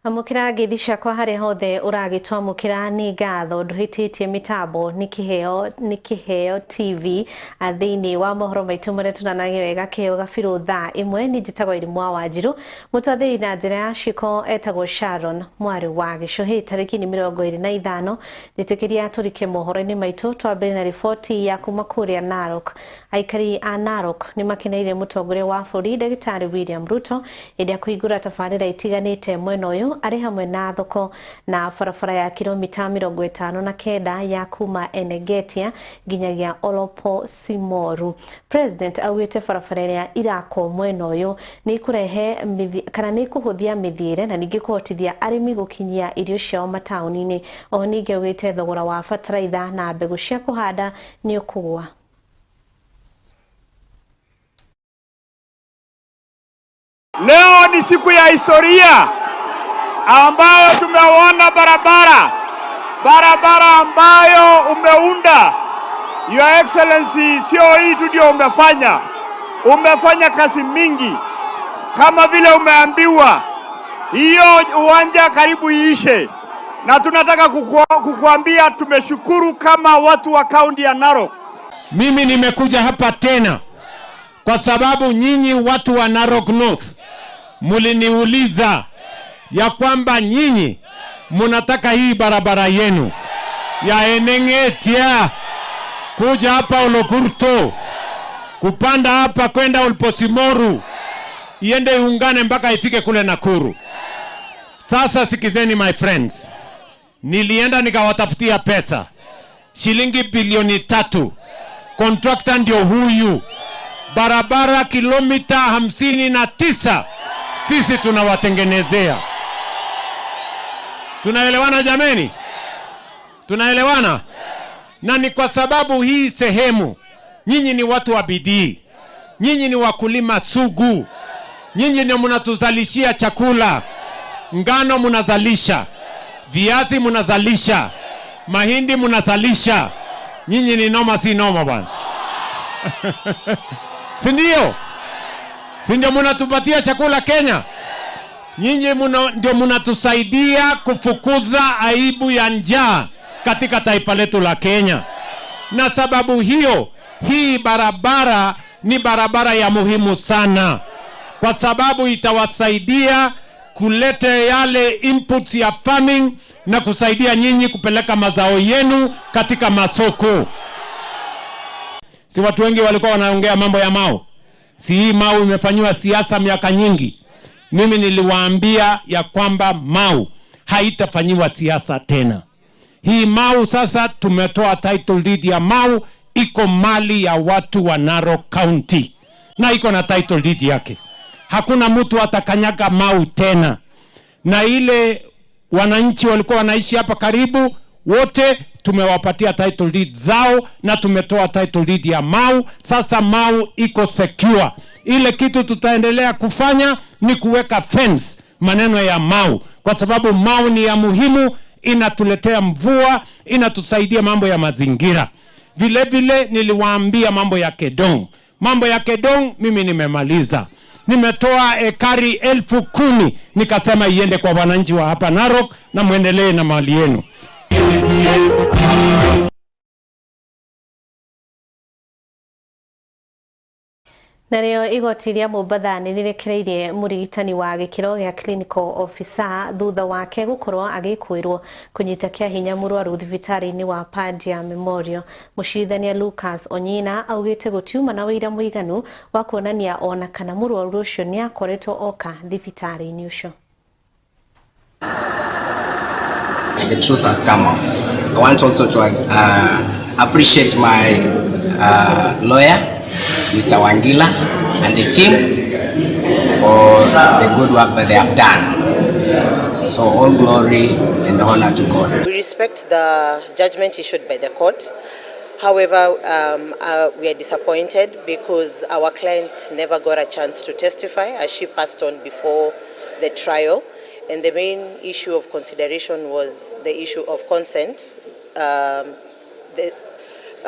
Amũkĩra ngeithi ciakwa harĩa hothe ũragĩtwamũkĩra nĩ ngatho ndũhĩtĩtie mĩtambo nĩ kĩheo TV thĩinĩ wa mohoro maitũ marĩa tũnanagia wega kĩheo gabirũ thaa ĩmwe. Niĩ njĩtagwo Irimũ wa Wanjirũ, mũtwathĩri na njĩra ya ciĩko etagwo Sharon mwarĩ wa Gĩcũhĩ. Tarĩki nĩ 25, njĩtĩkĩria tũrike mohoro-inĩ maitũ. Twambere na riboti ya kuma kũrĩa Narok. Aikari a Narok nĩ makeneire mũtongoria wa bũrũri Ndagĩtarĩ William Ruto hĩndĩ ya kũhingũra tabarĩra itiganĩte mwena ũyũ, arĩ hamwe na thoko na barabara ya kilomita 59 ya kuma Enegetia nginyagia Olopo Simoru. President augĩte barabara ĩrĩa irakwo mwena ũyũ nĩ ikũrehe kana nĩ ikũhũthia mĩthiĩre na ningĩ kũhotithia arĩmi gũkinyia irio ciao mataũni-inĩ. Oho ningĩ augĩte thogora wa bataraitha na mbegũ cia kũhanda nĩ ũkũgũa. Leo ni siku ya historia ambayo tumeona barabara ambayo umeunda. Your Excellency, sio hii tu ndio umefanya, umefanya kazi mingi. Kama vile umeambiwa hiyo uwanja karibu iishe, na tunataka kukuambia tumeshukuru kama watu wa kaunti ya Narok. Mimi nimekuja hapa tena kwa sababu nyinyi watu wa Narok North muliniuliza ya kwamba nyinyi munataka hii barabara yenu ya Enengetia kuja hapa Olokurto kupanda hapa kwenda Olposimoru iende iungane mpaka ifike kule Nakuru. Sasa sikizeni my friends, nilienda nikawatafutia pesa shilingi bilioni 3. Contractor ndio huyu, barabara kilomita 59 sisi tunawatengenezea. Tunaelewana jameni? Tunaelewana? Na ni kwa sababu hii sehemu, nyinyi ni watu wa bidii, nyinyi ni wakulima sugu, nyinyi ndio mnatuzalishia chakula. Ngano mnazalisha, viazi mnazalisha, mahindi mnazalisha. Nyinyi ni noma, si noma bwana? Si ndio? Si ndio mnatupatia chakula Kenya? Nyinyi ndio mnatusaidia kufukuza aibu ya njaa katika taifa letu la Kenya. Na sababu hiyo, hii barabara ni barabara ya muhimu sana, kwa sababu itawasaidia kuleta yale inputs ya farming na kusaidia nyinyi kupeleka mazao yenu katika masoko. Si watu wengi walikuwa wanaongea mambo ya Mau? Si hii Mau imefanywa siasa miaka nyingi? Mimi niliwaambia ya kwamba Mau haitafanyiwa siasa tena. Hii Mau sasa tumetoa title deed ya Mau, iko mali ya watu wa Narok County na iko na title deed yake. Hakuna mtu atakanyaga Mau tena. Na ile wananchi walikuwa wanaishi hapa karibu wote tumewapatia title deed zao na tumetoa title deed ya Mau. Sasa Mau iko secure. Ile kitu tutaendelea kufanya ni kuweka fence maneno ya Mau, kwa sababu Mau ni ya muhimu, inatuletea mvua, inatusaidia mambo ya mazingira. Vile vile niliwaambia mambo ya Kedong. Mambo ya Kedong mimi nimemaliza. Nimetoa ekari 10,000 nikasema iende kwa wananchi wa hapa Narok na muendelee na mali yenu. Narĩo igoti rĩa Mombatha nĩ rĩrekereirie mũrigitani wa gĩkĩro gĩa clinical officer thutha wake gũkorwo agĩkwĩrwo kũnyita kĩa hinya mũrwaru thibitarĩ-inĩ wa Pandia Memorial. Mũcirithania Lucas Onyina augĩte gũtiuma na ũira mũiganu wa kuonania ona kana mũrwaru ũcio nĩ akoretwo oka thibitarĩ-inĩ ũcio. The truth has come out. I want also to appreciate my lawyer, Mr. Wangila, and the team for the good work that they have done. So all glory and honor to God. We respect the judgment issued by the court. However, we are disappointed because our client never got a chance to testify as she passed on before the trial. And the main issue of consideration was the issue of consent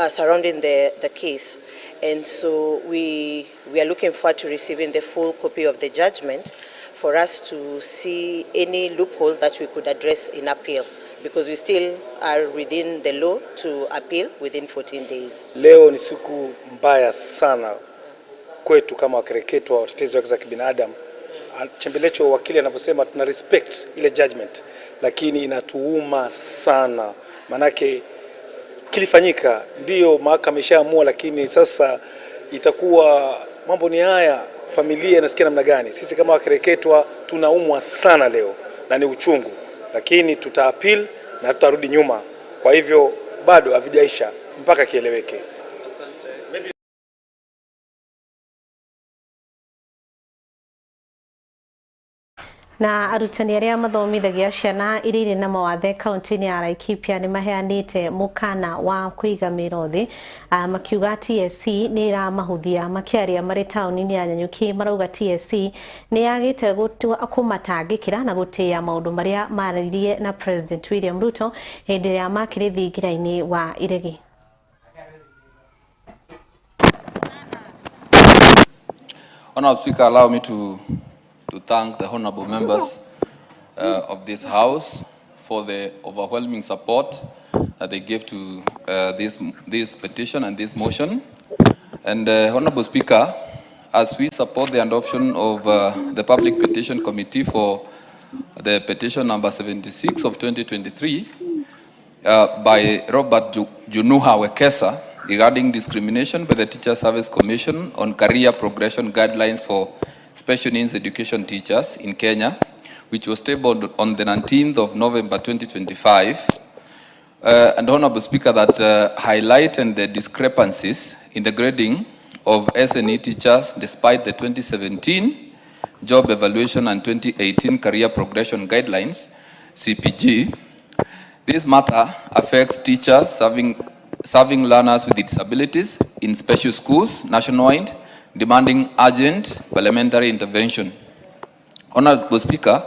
surrounding the case. And so we are looking forward to receiving the full copy of the judgment for us to see any loophole that we could address in appeal, because we still are within the law to appeal within 14 days. Leo ni siku mbaya sana kwetu kama wakereketwa watetezi wa haki za kibinadamu. Chembelecho wakili anavyosema tuna respect ile judgment, lakini inatuuma sana, manake kilifanyika ndiyo mahakama ishaamua, lakini sasa itakuwa mambo ni haya, familia inasikia namna gani? Sisi kama wakereketwa tunaumwa sana leo na ni uchungu, lakini tuta appeal na tutarudi nyuma. Kwa hivyo bado havijaisha mpaka kieleweke. Asante. Na arutani arĩa mathomithagia ciana iria irĩ na mawathe kaunti-inĩ ya Laikipia nĩ maheanĩte mũkana wa kũiga mĩro thĩ, makiuga TSC nĩ ĩramahũthia. Makĩaria marĩ taũni-inĩ ya Nanyuki marauga TSC nĩ yagĩte kũmatangĩkĩra na gũtĩĩa maũndũ marĩa marĩirie na President William Ruto hĩndĩ ĩrĩa makĩrĩ thingira-inĩ wa iregi. Honorable Speaker, allow me to thank the honorable members of this House for the overwhelming support that they gave to this petition and this motion. And Honorable Speaker, as we support the adoption of the Public Petition Committee for the petition number 76 of 2023 by Robert Junuha Wekesa regarding discrimination by the Teacher Service Commission on career progression guidelines for special needs education teachers in Kenya, which was tabled on the 19th of November 2025, and Honorable Speaker, that highlighted the discrepancies in the grading of SNE teachers despite the 2017 job evaluation and 2018 career progression guidelines, CPG. This matter affects teachers serving learners with disabilities in special schools nationwide, demanding urgent parliamentary intervention. Honorable Speaker,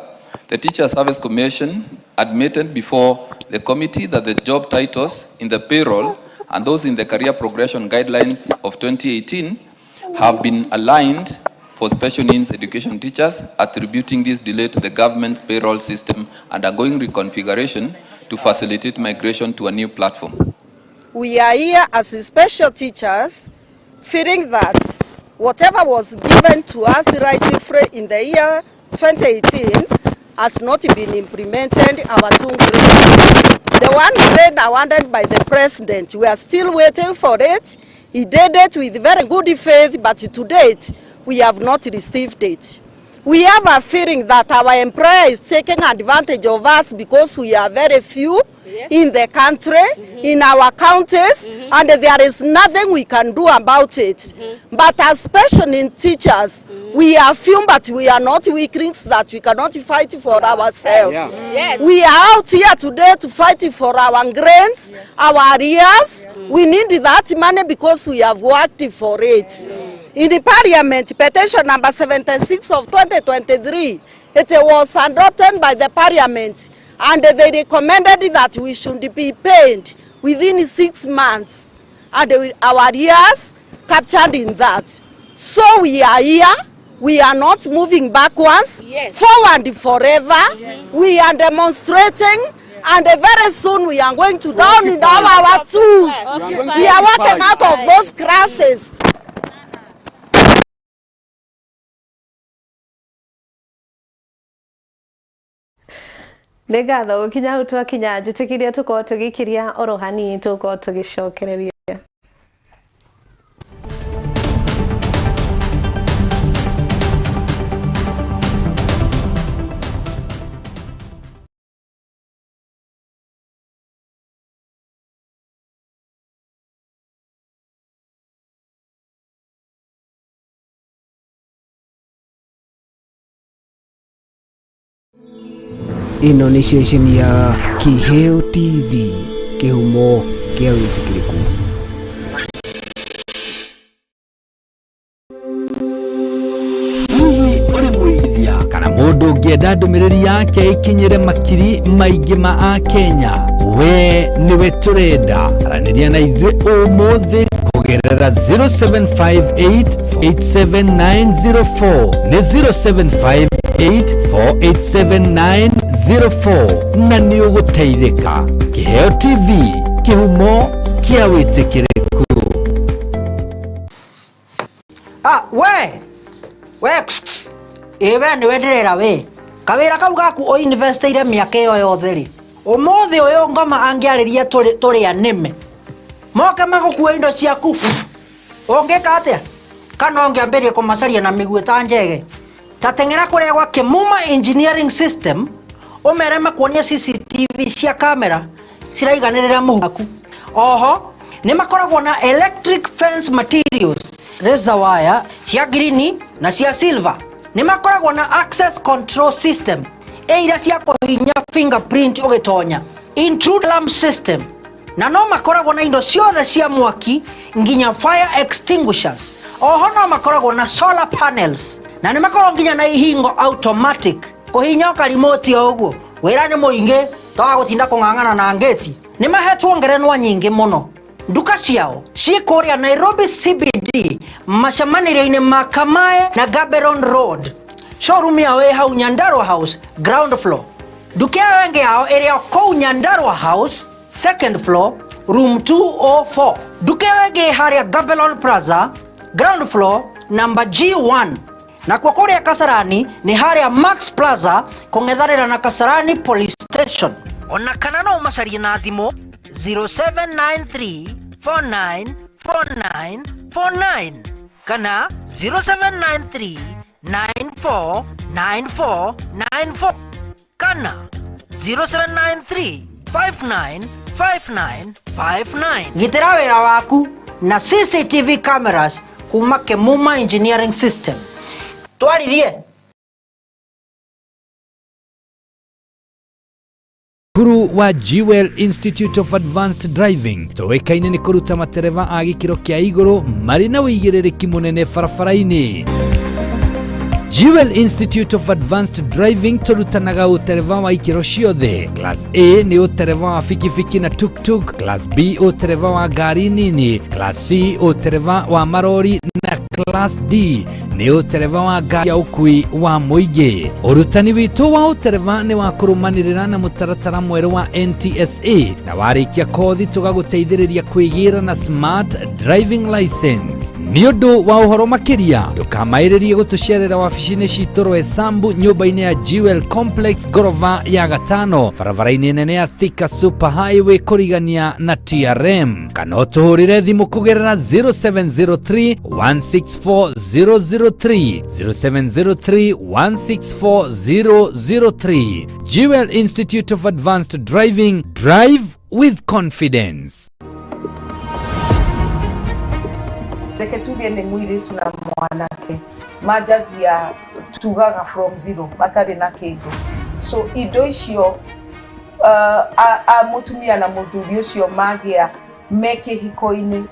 the Teacher Service Commission admitted before the committee that the job titles in the payroll and those in the career progression guidelines of 2018 have been aligned for special needs education teachers, attributing this delay to the government's payroll system undergoing reconfiguration to facilitate migration to a new platform. We are here as special teachers, feeling that whatever was given to us rightfully in the year 2018 has not been implemented. Our two grades. The one grade awarded by the president, we are still waiting for it. He did it with very good faith, but to date, we have not received it. We have a feeling that our employer is taking advantage of us because we are very few in the country, in our counties, and there is nothing we can do about it. But as special needs teachers, we are few, but we are not weaklings that we cannot fight for ourselves. Yeah. Yes. We are out here today to fight for our grants, our arrears. We need that money because we have worked for it. In the Parliament, petition number 76 of 2023, it was adopted by the Parliament, and they recommended that we should be paid within 6 months, and our arrears captured in that. So we are here, we are not moving backwards, forward forever. Yes. We are demonstrating, and very soon we are going to down in all our tools. We are working out of those classes. Nĩ ngatho gũkinya hau twakinya njĩtĩkĩria tũkorwo tũgĩkiria oro hanini tũkorwo tũgĩcokereria. Ĩno nĩ ceceni ya Kiheo TV, kĩhumo kĩa wĩtĩkĩrĩku. Hihi ũrĩ mũigithia kana mũndũ ũngĩenda ndũmĩrĩri yake ĩkinyĩre makiri maingĩ ma Akenya? We nĩwe tũrenda. Aranĩria na ithuĩ ũmũthĩ kũgerera 0758 87904 nĩ 075 0798487904 na nĩ ũgũteithĩka. Kĩheo TV, kĩhumo kĩa wĩtĩkĩrĩku. Ah, we we ĩ we nĩwe ndĩrera we kawĩra kau gaku ũinvestĩire mĩaka ĩyo yothe rĩ, ũmũthĩ ũyũ ngoma angĩarĩria tũrĩ anĩme moke magũkue indo ciaku, ũngĩka atĩa? Kana ũngĩambĩrĩria kũmacaria na mĩguĩ ta njege? Ta teng'era kũrĩa gwa Kĩmuma Engineering System ũmere makuonie CCTV cia kamera ciraiganĩrĩra mũhu waku. Oho nĩ makoragwo na electric fence materials, razor wire cia green na cia silver. Nĩ makoragwo na access control system ĩ iria cia kũhihinya fingerprint ũgĩtonya, intrude alarm system, na no makoragwo na indo ciothe cia mwaki nginya fire extinguishers. Oho no makoragwo na solar panels na nĩ makoragwo nginya na ihingo automatic kũhihinya o karimoti o ũguo. Wĩra nĩ mũingĩ toga gũtinda kũng'ang'ana na ngĩti. Nĩ mahetwo ngerenwa nyingĩ mũno. Nduka ciao ciĩ kũrĩa Nairobi CBD, macemanĩrio-inĩ ma Kamae na Gaborone Road. Showroom yao ĩ hau Nyandarua House ground floor. Nduka ĩyo ĩngĩ yao ĩrĩ o kũu Nyandarua House second floor room 204. Nduka ĩyo ĩngĩ ĩ harĩa Gaborone Plaza ground floor number G1. Nakuo kũrĩa Kasarani nĩ harĩa Max Plaza kũng'ethanĩra na Kasarani Police Station. Ona kana no ũmacarie na thimũ 0793494949 kana 0793949494 kana 0793595959. Gitĩra wĩra waku na CCTV cameras kuma Kĩmuma Engineering System. Twaririe. Cukuru wa Jewel Institute of Advanced Driving tũĩkaine nĩ kũruta matereba a gĩkĩro kĩa igũrũ marĩ na ũigĩrĩrĩki mũnene barabara-inĩ. Jewel Institute of Advanced Driving tũrutanaga ũtereba wa ikĩro ciothe. Class A nĩ ũtereba wa bikibiki na tuk-tuk, Class B ũtereba wa ngari nini, Class C ũtereba wa marori na Class D nĩ ũtereba wa ngari ya ũkui wa mũingĩ. Ũrutani witũ wa ũtereba nĩ wa kũrũmanĩrĩra na mũtaratara mwerũ wa NTSA, na warĩkia kothi tũgagũteithĩrĩria kwĩgĩra na smart driving license. Nĩ ũndũ wa ũhoro makĩria ndũkamaĩrĩrie gũtũcerera wabici-inĩ citũ Roysambu, nyũmba-inĩ ya Jewel Complex, ngoroba ya gatano, barabara-inĩ nene ya Thika Super Highway kũrigania na TRM, kana ũtũhũrĩre thimũ kũgerera 0703 164 003, 0703 164 003. Jewel Institute of Advanced Driving, drive with confidence. Reke tuge nĩ mũirĩtu na mwanake manjagia tugaga from zero, matarĩ na kĩndũ, so indo icio a mũtumia na mũthuri ũcio magĩa me kĩhiko-inĩ,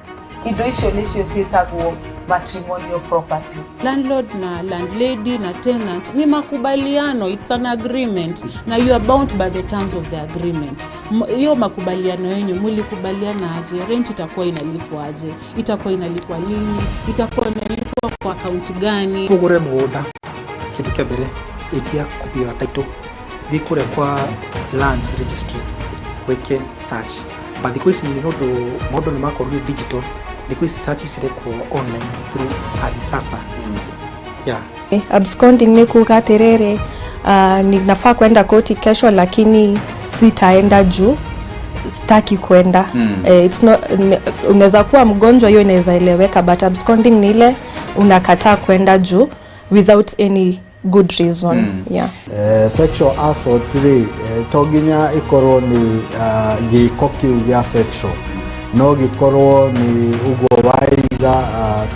indo icio nĩcio ciĩtagwo matrimonial property. Landlord na landlady na tenant ni makubaliano, it's an agreement na you are bound by the terms of the agreement. Hiyo makubaliano yenyu mulikubaliana aje? Rent itakuwa inalipwa aje? Itakuwa inalipwa lini? Itakuwa inalipwa kwa akaunti gani? Tugure mugunda, kindu kia mbere itia copy ya title, thiĩ kũrĩa kwa lands registry wĩke search. But thikũ ici nĩ ũndũ maũndũ nĩ makorirwo digital, thikũ ici search cirekwo online through Ardhi. Yeah. Absconding ni kuga atiriri, ninafaa kwenda koti kesho lakini sitaenda juu sitaki kwenda. It's not, unaweza kuwa mgonjwa, hiyo inaweza eleweka, but absconding ni ile unakataa kwenda juu without any good reason. Yeah. Sexual assault rĩ, to nginya ĩkorwo nĩ gĩko kĩu gĩa sexual, no gĩkorwo nĩ ũguo waiga,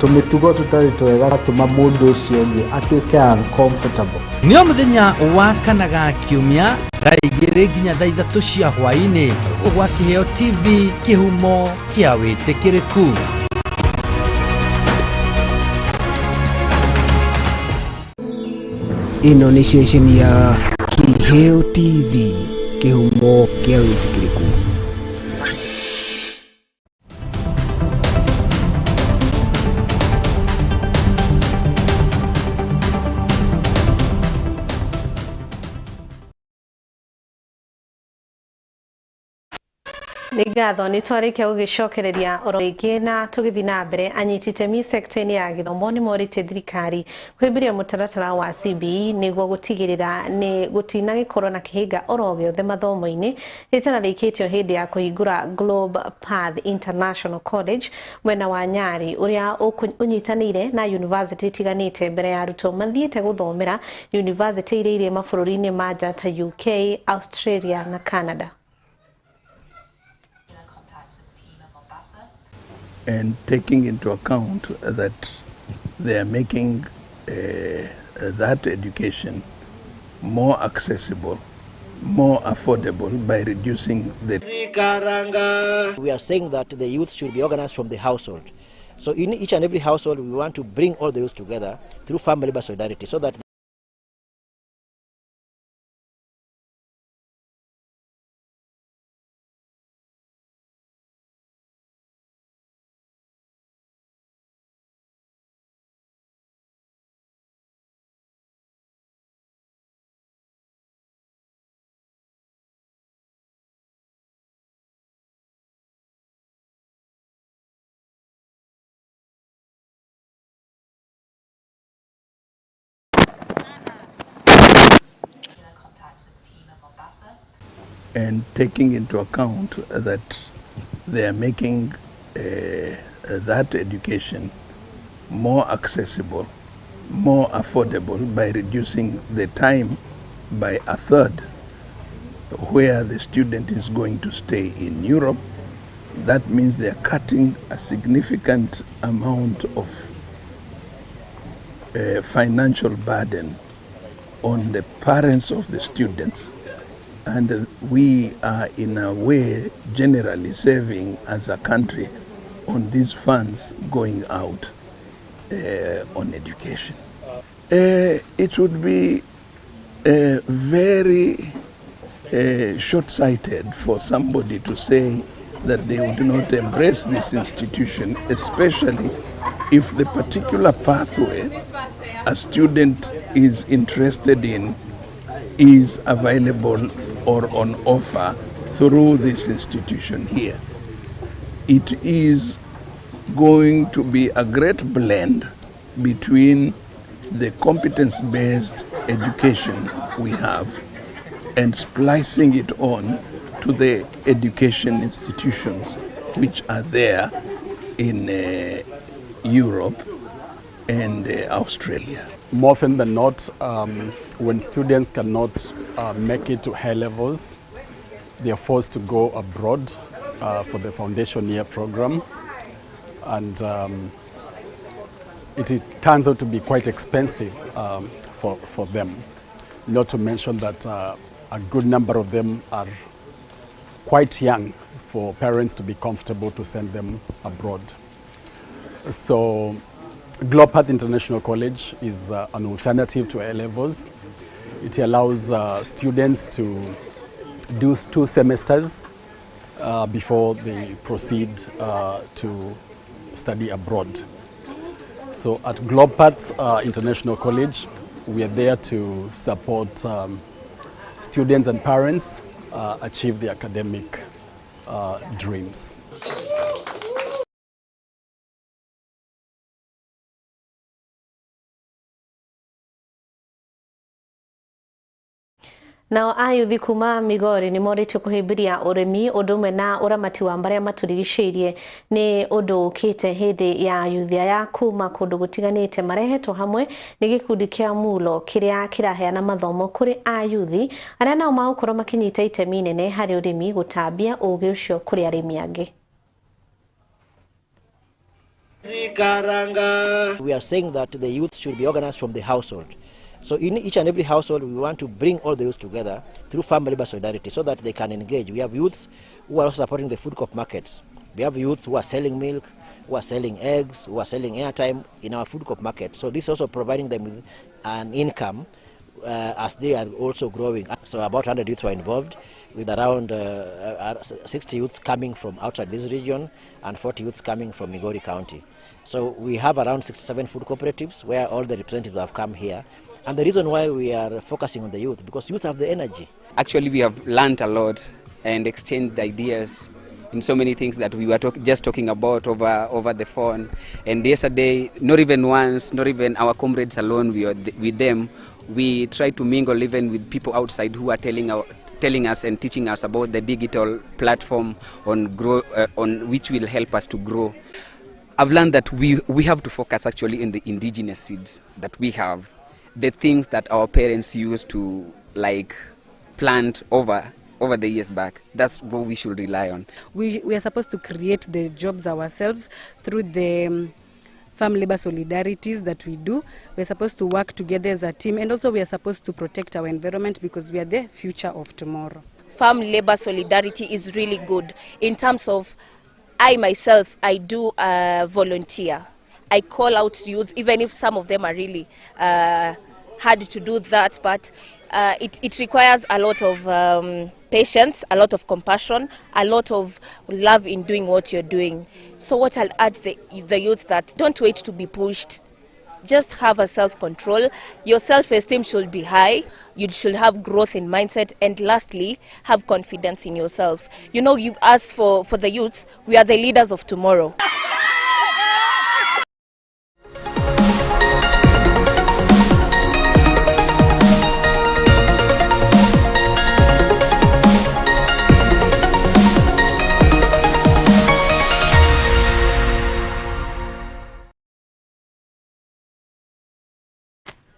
tũmĩtugo tũtarĩ twega gatũma mũndũ ũcio ũngĩ atuĩke uncomfortable. Nĩ o mũthenya wa kana ga kiumia thaa 2 nginya thaa 3 cia hwaĩ-inĩ gwa Kĩheo TV, kĩhumo kĩa wĩtĩkĩrĩku. Ĩno nĩ ceceni ya Kĩheo TV, kĩhumo kĩa wĩtĩkĩrĩku. Nĩ ngatho nĩ twarĩkia gũgĩcokereria oro rĩngĩ na tũgĩthiĩ na mbere. Anyiti itemi sekta-inĩ ya gĩthomo nĩ morĩtie thirikari kũhĩmbĩria mũtaratara wa CBE nĩguo gũtigĩrĩra nĩ gũtinagĩkorwo na kĩhĩnga oro gĩothe mathomo-inĩ. Rĩtanarĩkĩtio hĩndĩ ya kũhingũra Globe Path International College mwena wa Nyarĩ ũrĩa ũnyitanĩire na yunivasĩtĩ itiganĩte mbere ya arutwo mathiĩte gũthomera yunivasĩtĩ iria irĩ mabũrũri-inĩ ma nja ta UK, Australia na Canada. And taking into account that they are making that education more accessible, more affordable by reducing the... We are saying that the youth should be organized from the household. So in each and every household, we want to bring all the youth together through family labor solidarity so that and taking into account that they are making that education more accessible, more affordable by reducing the time by a third where the student is going to stay in Europe. That means they are cutting a significant amount of financial burden on the parents of the students. And we are in a way generally saving as a country on these funds going out on education. It would be very short-sighted for somebody to say that they would not embrace this institution, especially if the particular pathway a student is interested in is available or on offer through this institution here. It is going to be a great blend between the competence-based education we have and splicing it on to the education institutions which are there in Europe and Australia. More often than not, when students cannot make it to high levels, they are forced to go abroad for the foundation year program. And it turns out to be quite expensive for them. Not to mention that a good number of them are quite young for parents to be comfortable to send them abroad. So Globepath International College is an alternative to A-levels. It allows students to do 2 semesters before they proceed to study abroad. So at Globepath International College, we are there to support students and parents achieve their academic dreams. Nao ayuthi kuma Migori nĩ morĩtio kũhĩmbĩria ũrĩmi ũndũ ũmwe na ũramati wa marĩa matũrigicĩirie nĩ ũndũ ũkĩte hĩndĩ ya ayuthi aya kuma kũndũ gũtiganĩte marehetwo hamwe nĩ gĩkundi kĩa Mulo kĩrĩa kĩraheana mathomo kũrĩ ayuthi arĩa nao magũkorwo makĩnyita itemi inene harĩ ũrĩmi gũtambia ũgĩ ũcio kũrĩ arĩmi angĩ. We are saying that the youth should be organized from the household. So in each and every household, we want to bring all the youth together through family labor solidarity so that they can engage. We have youths who are also supporting the food co-op markets. We have youths who are selling milk, who are selling eggs, who are selling airtime in our food co-op market. So this is also providing them with an income as they are also growing. So about 100 youths were involved, with around 60 youths coming from outside this region and 40 youths coming from Migori County. So we have around 67 food cooperatives where all the representatives have come here. And the reason why we are focusing on the youth, because youth have the energy. Actually, we have learned a lot and exchanged ideas in so many things that we were just talking about over the phone. And yesterday, not even once, not even our comrades alone, we are with them. We try to mingle even with people outside who are telling us and teaching us about the digital platform on grow, on which will help us to grow. I've learned that we have to focus actually in the indigenous seeds that we have, the things that our parents used to like plant over the years back. That's what we should rely on. We are supposed to create the jobs ourselves through the farm labor solidarities that we do. We're supposed to work together as a team, and also we are supposed to protect our environment because we are the future of tomorrow. Farm labor solidarity is really good in terms of I myself, I do volunteer. I call out youths, even if some of them are really hard to do that, but it requires a lot of patience, a lot of compassion, a lot of love in doing what you're doing. So what I'll urge the youth that don't wait to be pushed. Just have a self-control. Your self-esteem should be high. You should have growth in mindset. And lastly, have confidence in yourself. You know, you as for the youths, we are the leaders of tomorrow.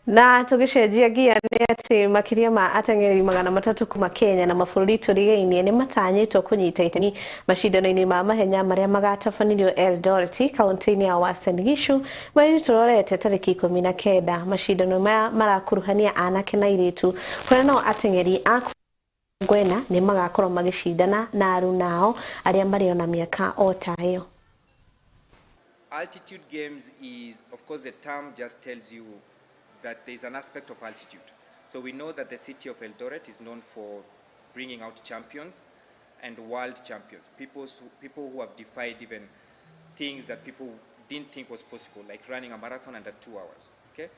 Na tugicenjia ngia nĩ atĩ makĩria ma ateng'eri 300 kuma Kenya na mabũrũri tũrigainie nĩ matanyĩtwo kũnyita itemi macindano-inĩ ma mahenya marĩa magatabanĩrio Eldoret kaunti-inĩ ya Uasin Gishu mweri tũrorete tarĩki 19. Macindano maya marakuruhania anake na airĩtu kũrĩa nao ateng'eri a Ngwena nĩ magakorwo magĩcindana na arunao arĩa marĩ ona mĩaka o ta ĩyo. Altitude Games is, of course, the term just tells you that there is an aspect of altitude. So we know that the city of Eldoret is known for bringing out champions and world champions, people who have defied even things that people didn't think was possible, like running a marathon under 2 hours. Okay?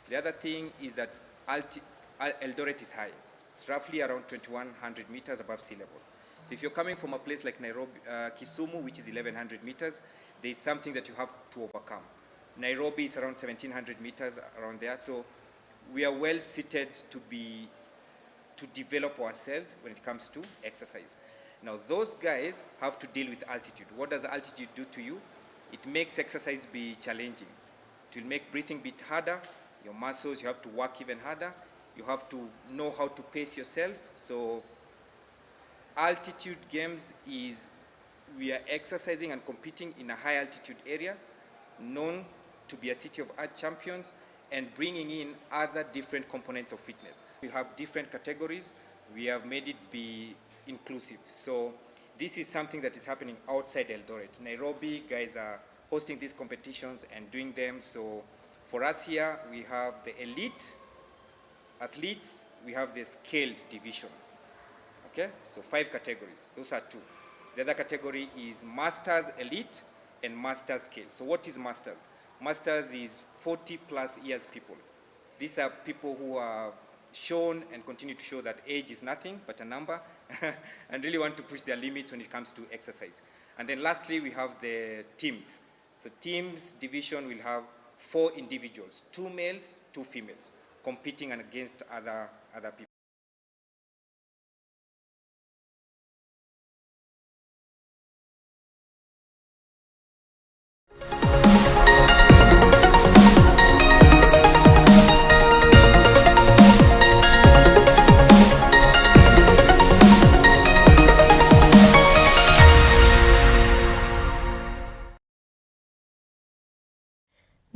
The other thing is that Eldoret is high. It's roughly around 2,100 meters above sea level. So if you're coming from a place like Nairobi, Kisumu, which is 1,100 meters, there's something that you have to overcome. Nairobi is around 1,700 meters, around there. So we are well seated to develop ourselves when it comes to exercise. Now, those guys have to deal with altitude. What does altitude do to you? It makes exercise be challenging. It will make breathing a bit harder. Your muscles, you have to work even harder. You have to know how to pace yourself. So altitude games is we are exercising and competing in a high altitude area known to be a city of art champions and bringing in other different components of fitness. We have different categories. We have made it be inclusive. So this is something that is happening outside Eldoret. Nairobi guys are hosting these competitions and doing them. So for us here, we have the elite athletes, we have the scaled division. Okay, so 5 categories. Those are 2. The other category is masters elite and masters scale. So what is masters? Masters is 40 plus years people. These are people who are shown and continue to show that age is nothing but a number and really want to push their limits when it comes to exercise. And then lastly, we have the teams. So teams division will have 4 individuals, 2 males, 2 females, competing and against other people.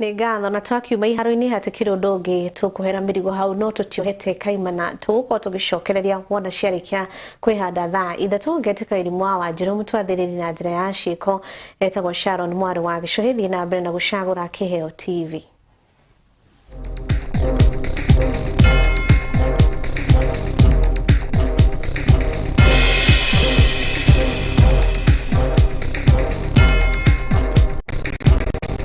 Nĩ ngatho na twakiuma iharo-inĩ hatikĩrĩ ũndũ ũngĩ tũkũhera mĩrigo hau no tũtiohete kaimana tũgũkorwo tũgĩcokereria wona ciarĩkia kwĩhanda thaa 3 ngetĩka irimũ wa Wanjirũ mũtwathĩrĩri na njĩra ya ciĩko etagwo Sharon mwarĩ wa Gĩcũhĩ. Thiĩ na mbere na gũcagũra Kĩheo TV.